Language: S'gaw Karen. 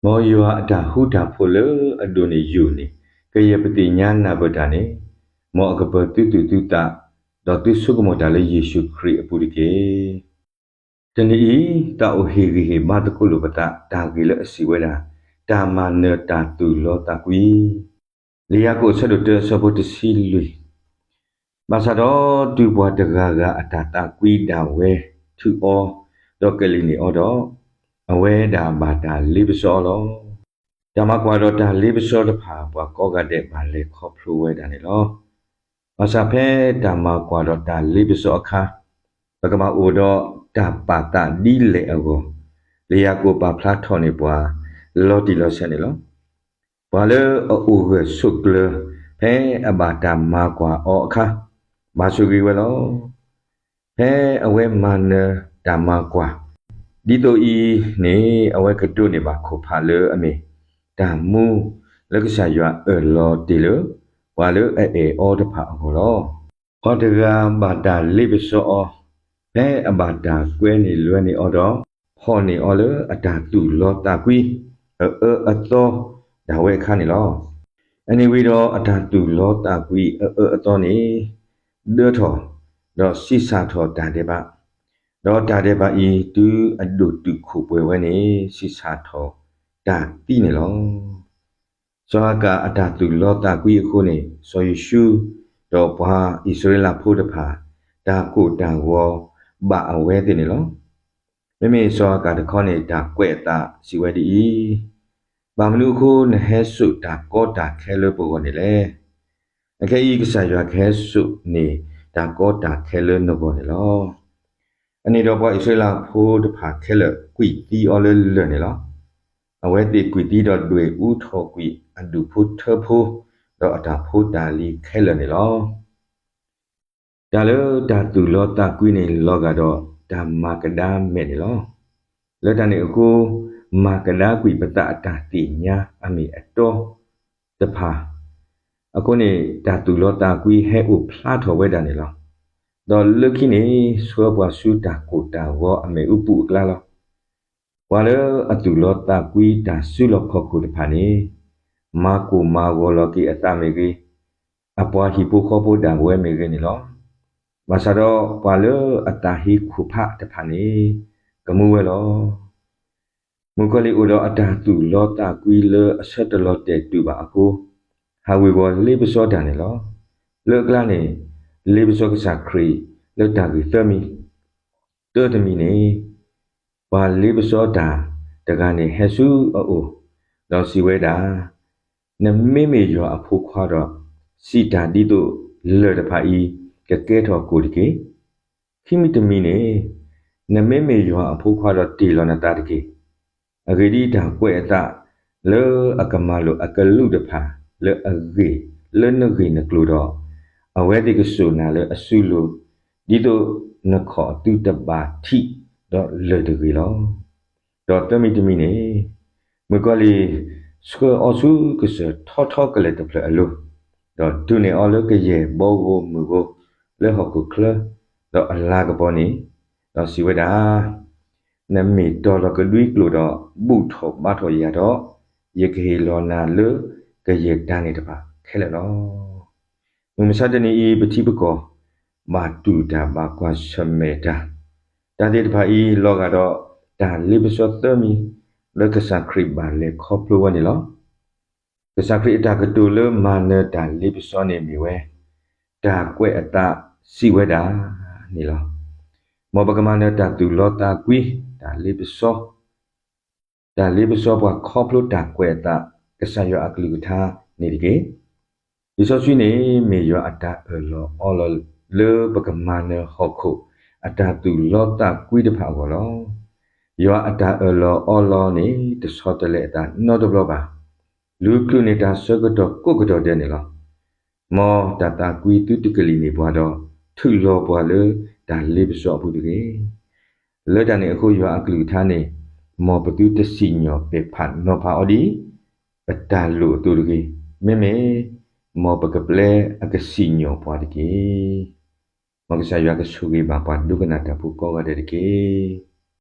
မ်ယွၤအတၢ်ဃူတၢ်ဖိးလၢအဒိၣ်န့ၢ်ယိာ်န့ၣ် ကယဲၢ်ပသ့ၣ်ညါနၢ်ပၢၢ်တၢ်န့ၣ်, မ်အကပၢၤသုသူၣ်သုသး, ဒီးသုဆိကမိၣ်တၢ်လၢယ့ၣ်ၡူးခရံာ်အပူၤတက့ၢ်. တနံၤအံၤ သးအိၣ်ဟ့ၣ်ဂံၢ်ဟ့ၣ်ဘါသကိးလိာ်ပသး တၢ်ဂ့ၢ်လၢအစံးဝဲဒၣ် တၢ်မၤနၢၤတၢ်သူၣ်လီသးကွံ, လံာ်ယၤကိာ်အဆၢဒိၣ်တၢအဆၢဖိတဆံလွံၢ်, ဘၣ်ဆၣ်ဒီးတုၤပှၤတဂၤဂၤအတၢ်သးကွံဒၣ်ဝဲထုးအီၤ, ဒီးကလံာ်န့ၢ်အီၤဒီး, အဝဲဒၣ်ဘၣ်တၢ်လ့ပစီအီၤလီၤ. တၢ်မၤကွၢ်ဒီးတၢ်လ့ပစီတဖၣ် ပှၤကိးဂၤဒဲးဘၣ်လဲၤခီဖျိဝဲဒၣ်န့ၣ်လီၤ. ဘၣ်ဆၣ်ဖဲတၢ်မၤကွၢ်ဒီးတၢ်လ့ပစီအခါ, ပကဘၣ်အိၣ်ဒီးတၢ်ပာ်သးဒ်လဲၣ်အဂီၢ်, လံာ်ယၤကိာ်ပာ်ဖျါထီၣ်န့ၢ်ပှၤ လီၤတံၢ်လီၤဆဲးန့ၣ်လီၤ. ပှၤလၢအအိၣ်ဂၢၢ်ဆိးကျၢၤ ဖဲအဘၣ်တၢ်မၤကွၢ်အီၤအခါ, ဘၣ်ဆိၣ်ဂ့ၤဝဲလီၤ. ဖဲအဝဲမၤနၢၤတၢ်မၤကွၢ် ဒ်သိးအံၤန့ၣ် အဝဲကဒိးန့ၢ်ဘၣ်ခိၣ်ဖးလၢအမ့ၢ် တၢ်မူလၢကစၢ်ယွၤအၢၣ်လီၤတ့ၢ်လၢ ပှၤလၢအအဲၣ်အီၤတဖၣ်အဂီၢ်လီၤ. ပှၤတဂၤဘၣ်တၢ်လ့ပစီအီၤ, ဖဲအဘၣ်တၢ်ကွဲန့ၢ်လွဲန့ၢ်အီၤဒီး, ဖီၣ်န့ၢ်အီၤလၢအတၢ်သူၣ်လီသးကွံ အအၢအသီဒၣ်ဝဲအခါန့ၣ်လီၤ. အန့ၣ်ဝံၤဒီးအတၢ်သူၣ်လီသးကွံအအၢအသီန့ၣ် ဒၢထီၣ်, ဒီးဆံးစၢ်ထီၣ်တၢ်ဒဲးဘး, ဒီးတၢ်ဒဲးဘးအံၤ တုၤအဒိၣ်တုာ်ခိၣ်ပှဲၤဝဲန့ၣ် ဆံးစၢ်ထီၣ်တၢ်သံန့ၣ်လီၤ. စီၤအၤကၣ်အတၢ်သူၣ်လီသးကွံအဃိန့ၣ် စီၤယိၤၡူ ဒီးပှၤအံၣ်စရ့လးဖိတဖၣ် တၢ်ကိၢ်တၢ်ဂီၤဘၣ်အဝဲသ့ၣ်န့ၣ်လီၤ. မ့မ့ၢ်စီၤအၤကၣ်တခီန့ၣ် တၢ်ကွဲးအသးစံးဝဲဒ်အံၤ, ဘၣ်မနုၤအဃိနဟဲစိာ်တၢ်ကီတၢ်ခဲလၢပဂီၢ်န့ၣ်လဲၣ်. အခဲအံၤကစၢ်ယွၤကဟဲစိာ်န့ၢ်တၢ်ကီတၢ်ခဲလၢနဂီၢ်န့ၣ်လီၤ. အန့ၣ်ဒီးပှၤအံၣ်စရ့လးဖိတဖၣ်ခဲလၢာ် ကွံာ်သံအီၤလၢလၢၢ်န့ၣ်လီၤ. အဝဲသ့ၣ်ကွံာ်သံဒီးဒွဲၣ်အူထီၣ်ကွံာ်အဒူၣ်ဖိထၢဖိ ဒီးအတၢ်ဖိတၢ်လံၤခဲလၢာ်န့ၣ်လီၤ. တၢ်လၢတၢ်သူၣ်လီသးကွံန့ၣ် လီၤဂာ်ဒီးတၢ်မၤကဒါမဲာ်န့ၣ်လီၤ. လၢတၢ်န့ၣ်အဃိ, မၤကဒါကွံာ်ပသးအတၢ်သ့ၣ်ညါအမ့ၢ်အတီတဖၣ် အဃိန့ၣ် တၢ်သူၣ်လီသးကွံဟဲအိၣ်ဖျါထီၣ်ဝဲဒၣ်န့ၣ်လီၤ. ဒီးလၢခံန့ၣ် ဆှၢပှၤဆူတၢ်ကိၢ်တၢ်ဂီၤအမ့ၣ်အူပူၤအကျါလီၤ. ပှၤလၢအသူၣ်လီသးကွံတၢ်စုလီၢ်ခီၣ်ခိၣ်တဖၣ်န့ၣ် မၤကိၢ်မၤဂီၤလီၤက့ၤအသးမ့ၢ်ဂ့ၤ, အပှၤဟံၣ်ဖိဃီဖိဒၣ်ဝဲမ့ၢ်ဂ့ၤန့ၣ်လီၤ. ဘၣ်ဆၣ်ဒီးပှၤလၢအသးဟ့ခိၣ်ဖးတဖၣ်န့ၣ် ကမူဝဲလီၤ. မုၣ်ကီၤလံၢ်အိၣ်ဒီးအတၢ်သူၣ်လီသးကွံလၢအဆၢတလီၤတဲာ်တုၤဘၣ်အဃိ, ဟးဝ့ၤဝီၤလ့ပစီတၢ်န့ၣ်လီၤ. လၢအကျါန့ၣ် လ့ပစီကစၢ်ခရံာ်လၢတၢ်ဂ့ၢ်သၢမံၤ, တၢတမံၤန့ၣ် ပှၤလ့ပစီတၢ်တဂၤန့ၣ်ဟဲဆူအအိၣ်, ဒီးစံးဝဲဒၣ်, နမ့မ့ၢ်ယွၤအဖိခွါဒီး, စံးတၢ်ဒ်သိးလၢၢ်တဖၣ်အံၤ ကကဲထီၣ်ကိၣ်တက့ၢ်. ခံမံၤတမံၤန့ၣ်, နမ့မ့ၢ်ယွၤအဖိခွါဒီးတ့ၢ်လီၤနသးတက့ၢ်. အဂ့ၢ်ဒ်အံၤ, တၢ်ကွဲးအသးလၢအကမၤလိာ်အကလူးတဖၣ် လၢအဂ့ၢ်လၢနဂ့ၢ်နကျိၤဒီး, အဝဲသ့ၣ်ကစိာ်နၤလၢအစုလိၤ, ဒ်သိးနခီၣ်သုတဘၣ်ထံးဒီးလၢၢ်တဂ့ၤလီၤ. ဒီးသၢမံၤတမံၤန့ၣ်, မုၣ်ကီၤလံၢ်ဆှၢအီၤဆူကစၢၢ်ထီထီကလဲာ်တဖျၢၣ်အလိၤ, ဒီးဒုးနဲၣ်အီၤလၢကယဲၢ်ဘီဂိၢ်မုၢ်ဂိၢ်လၢဟီၣ်ခိၣ်ချၢ, ဒီးအလၤကပီၤန့ၣ်, ဒီးစံးဝဲဒၣ်, နမ့ၢ်တီၤလီၤကဒွံကျိာ်ဒီး ဘူၣ်ထီၣ်ဘါထီၣ်ယၤဒီး, ယကဟ့ၣ်လီၤနၤလၢကယဲၢ်တၢ်န့ၣ်တဖၣ်ခဲလၢာ်လီၤ. မုၢ်မဆါတနံၤအံၤ ပထံပကီၢ် ဘၣ်တူၢ်တၢ်ဘၣ်ကွၢ်ဆၢၣ်မဲာ်တၢ်, တၢ်သ့ၣ်တဖၣ်အံၤ လီၤဂာ်ဒီးတၢ်လ့ပစီသၢမံၤ လၢကစၢ်ခရံာ်ဘၣ်လဲၤခီဖျိဝဲန့ၣ်လီၤ. ကစၢ်ခရံာ်အတၢ်ကတိၤလၢမၤနၢၤတၢ်လ့ပစီန့ၣ်မ့ၢ်ဝဲ, တၢ်ကွဲးအသးစံးဝဲဒၣ်န့ၣ်လီၤ. မ်ပကမၤနၢၤတၢ်သူၣ်လီသးကွံ, တၢ်လ့ပစီ တၢ်လ့ပစီပှၤခီဖျိတၢ်ကွဲးအသး ကစၢ်ယွၤအကလုၢ်ကထါန့ၣ်တက့ၢ်. လံာ်စီဆှံန့ၣ် မ့ၢ်ယွၤအတၢ်အၢၣ်လီၤအီလီၤလၢပကမၤနၢၤဟီၣ်ခိၣ် အတၢ်သူၣ်လီသးကွံတဖၣ်အဂီၢ်လီၤ. ယွၤအတၢ်အၢၣ်လီၤအီလီၤန့ၣ် တဆီတလဲအသးနီတဘျီဘၣ်. လူၤချုးန့ၢ်တၢ်ဆၢကတီၢ်ကိးကတီၢ်ဒဲးန့ၣ်လီၤ. မ်တၢ်သးကွံသုတကလံၤန့ၢ်ပှၤဒီး ထုးလီၤပှၤလၢတၢ်လ့ပစီအပူၤတဂ့ၤ. လၢတၢ်န့ၣ်အဃိယွၤအကလုၢ်ကထါန့ၣ်, မ်ပသုတစံၣ်ညီၣ်ပဲာ်ဖးနီၤဖးအီၤဒ် ပတၢ်လိၣ်အသိးတဂ့ၤ. မ့မ့ၢ် မ်ပကပျဲအကစံၣ်ညီၣ်ပှၤတက့ၢ်. မ်ကစၢ်ယွၤကဆိၣ်ဂ့ၤဘၣ်ပှၤဒိကနၣ်တၢ်ဖိကိးဂၤဒဲးတက့ၢ်.